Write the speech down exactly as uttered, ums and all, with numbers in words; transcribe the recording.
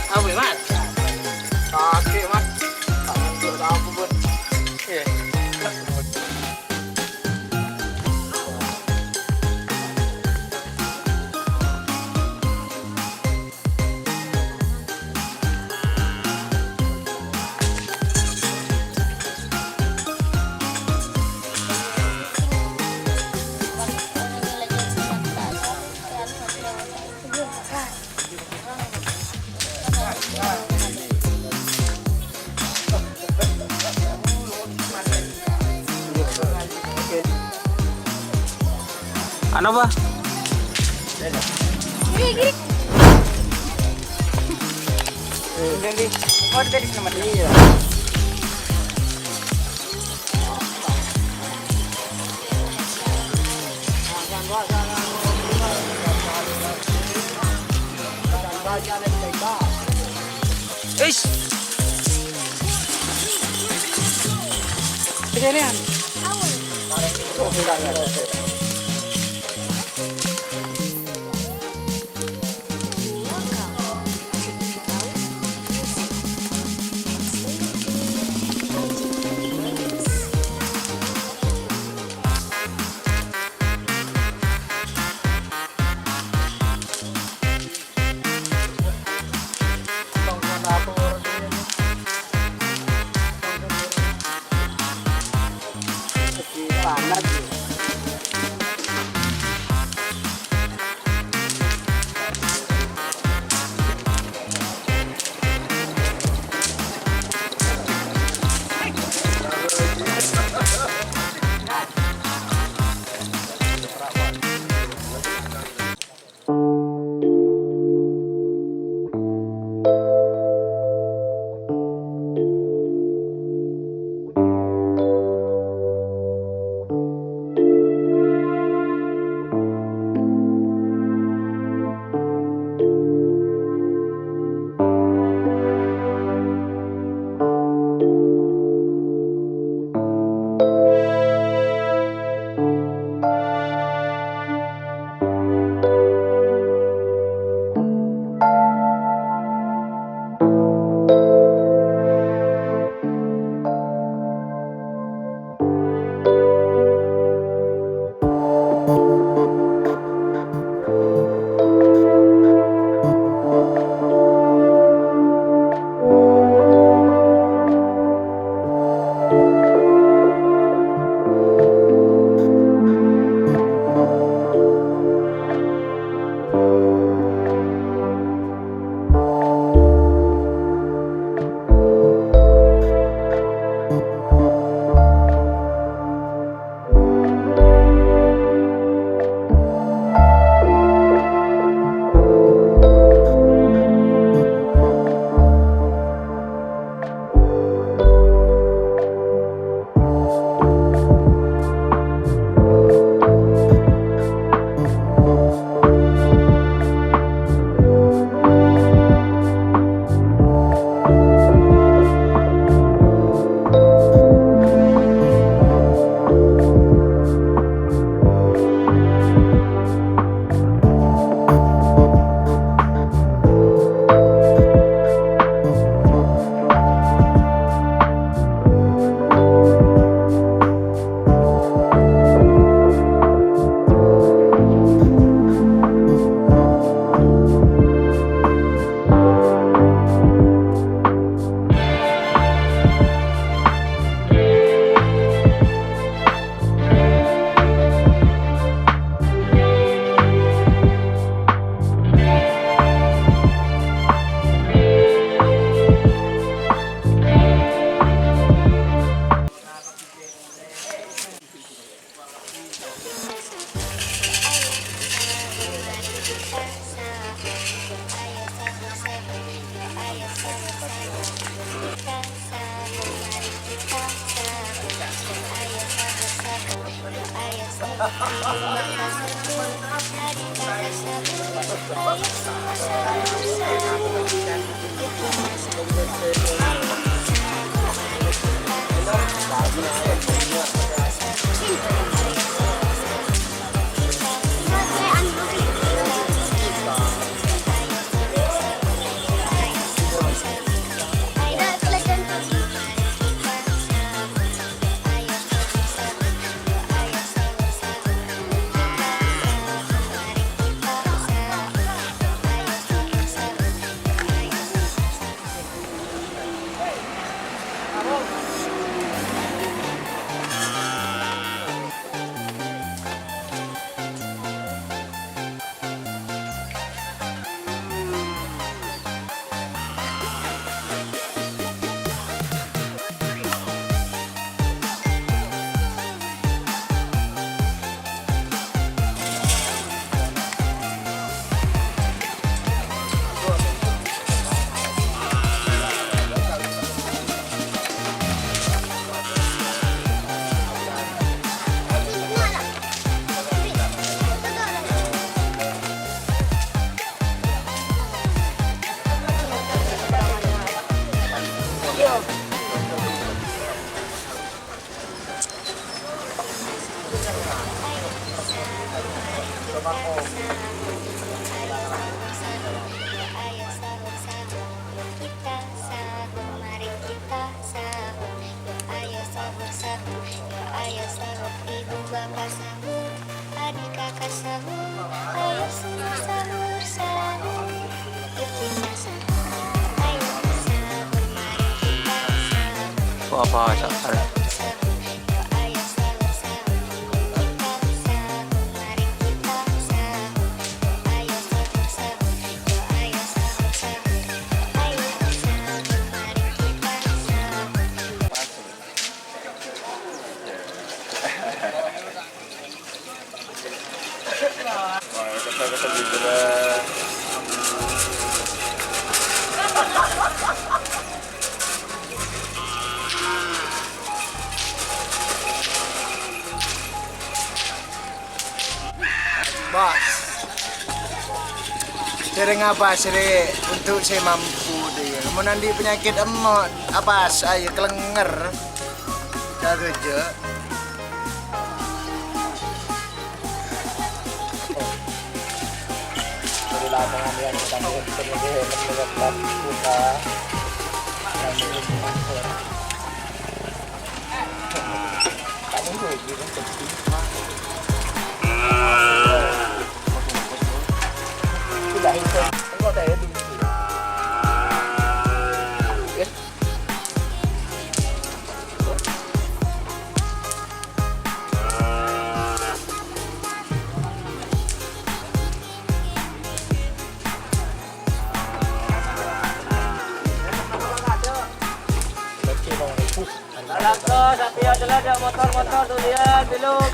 Apa, Mas? Kakek, Mas. Tak ngantuk, tak apa pun. Iya. Ano ba? Giri, giri. Hindi, hindi. Oh, dito, dito naman. Iya. Eish. Kejadian. Panas. Ayo sahur, sahur, kita sahur, mari kita sahur. Yo ayo sahur, sahur, yo ayo sahur, ibu bapak sahur, adik kakak sahur. Ayo semua sahur, sahur, yo kita sahur. Ayo sahur, mari kita sahur. Apa, Cak? Ayo sahur, sahur, yo ayo sahur, sahur, kita sahur, mari kita sahur. Yo ayo sahur, sahur, yo ayo sahur, sahur. Bos. Sèrèng apa sèrè untuk sè mampu dè. Mon andi' panyakèt emmo' apa ayo kèlèngèr. Jaga jâ. Dari lapangan yang kita buat sebagai tempat buka. Alako, satèya jâlâ, jâ' motor-motor, duliyan, biluk.